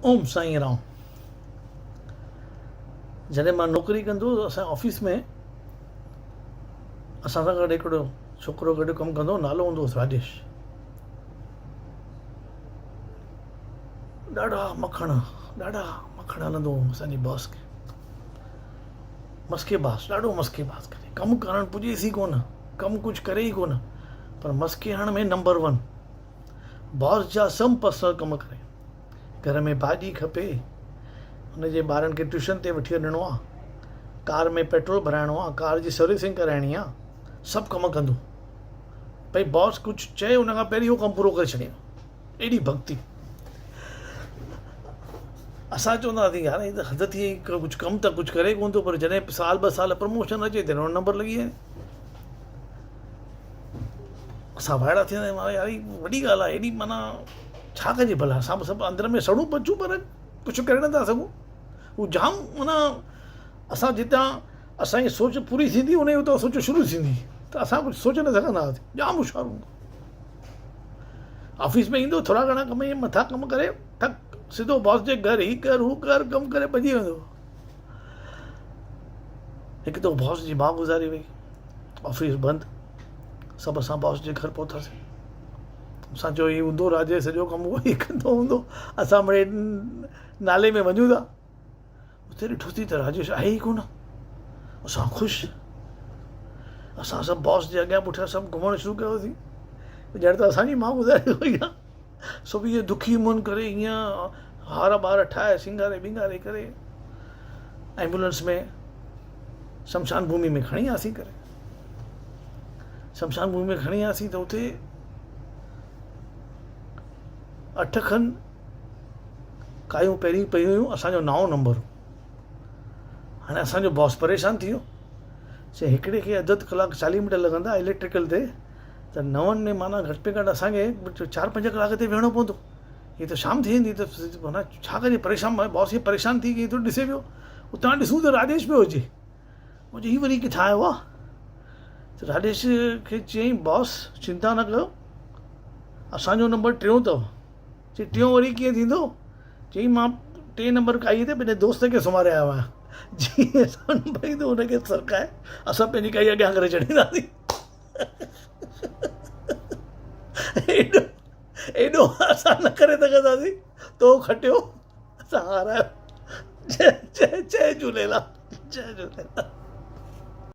اوم سائين رام. جڏهن مان نوڪري ڪندو هوس اسان جي آفيس ۾ اسان سان گڏ هڪڙو ڇوڪرو گڏ ڪم ڪندو هو نالو هوندو هوس راجيش. ڏاڍا مکڻ ڏاڍا مکڻ هلندو هو اسان جي باس کي. مسڪي باس ڏاڍو مسڪي باس ڪري ڪم ڪرڻ پڄيس ئي ڪونه ڪم ڪجهه ڪري ئي ڪونه پر مسڪي هڻڻ ۾ نمبر ون. باس جا سڀ پرسنل ڪم ڪري. گهر ۾ ڀاڄي کپي، هن جي ٻارن کي ٽيوشن تي وٺي وڃڻو آ، ڪار ۾ پيٽرول ڀرائڻو آ، ڪار جي سروسنگ ڪرائڻي آ، سڀ ڪم ڪندو. ڀئي باس ڪجهه چئي ان کان پهرين اهو ڪم پورو ڪري ڇڏيندو. ايڏي ڀڳتي. اسان چوندا هئاسين يار هي ته حد ٿي وئي ڪجهه ڪم ته ڪجهه ڪري ڪونه ٿو پر جڏهن سال ٻه سال پروموشن اچي تڏهن ان نمبر لڳي وڃي. اسان وائڙا ٿي ويندا آهيون يار هي وڏي ڳالهه آهي ايڏي معنيٰ ڇا ڪجي ڀلا اسان به سڀ اندر ۾ سڙون پچون پر ڪجهه ڪري نٿا سگهون هو جام معنيٰ اسان جتان اسانجي سوچ پوري ٿيندي ان جي اتان سوچ شروع ٿيندي ته اسان ڪجهه سوچي نه سگهندا هئاسين جام هوشيار هوندو آفيس ۾ ايندو ٿورا گهڻا ڪم ائين مٿان ڪم ڪري ٺڪ سڌو باس جي گهر هي ڪر هو ڪر ڪم ڪري ڀڄي ويندو هڪ دفعو باس جي ماء گذاري وئي آفيس بند سڀ اسان باس جي گهر پهتاسين اسان چيو هي هوندو راجيش سڄو ڪم اهو ئي ڪندو هوندو اسان مڙئي نالي ۾ وڃون ٿا اتي ڏٺوسين ته راجيش آهي ئي ڪونه اسان خوش اسان سڀ باس جي اڳيان پٺيان سڀ گهمڻ شروع ڪيوسين ڄڻ ته اسانجي ماء گذاري وئي آهي سڀ ائين دکي من ڪري ائين هار ٻار ٺاهي سينگاري ٻينگاري ڪري ايمبولنس ۾ شمشان ڀومي ۾ کڻي آياسين ڪري شمشان ڀومي ۾ کڻي آياسين ته اتي اٺ کن ڪايون پهرين پيون هيون اسانجو نائون نمبر هو هاڻي اسانجو باس پريشان ٿي ويو چي هڪڙي کي اڌ اڌ ڪلاڪ چاليهه منٽ لڳندا اليڪٽريڪل تي ته نون ۾ معنيٰ گهٽ ۾ گهٽ اسانکي چار پنج ڪلاڪ تي ويهڻو پوندو هي ته شام ٿي ويندي ته معنيٰ ڇا ڪجي پريشان باس هي پريشان ٿي ٿو ڏسي پيو اتان ڏسون ته راجيش پيو اچي مون چيو هي وري ڪٿان آيو آ ته راجيش کي چيائين باس چنتا نه ڪيو اسانجو نمبر ٽيون اٿو چي ٽيون وري ڪيئن ٿيندو چيائين مان ٽي نمبر ڪائي تي پنهنجي دوست کي سمهاري آيو آهيان جيئن اسان نمبر ايندو هن کي سرڪائي اسان پنهنجي ڪائي اڳيان ڪري ڇڏينداسين ايڏو ايڏو اسان نه ڪري سگهنداسين تو کٽيو اسان هارايو جئي جئي جئي جهوليلال جئي جهوليلال.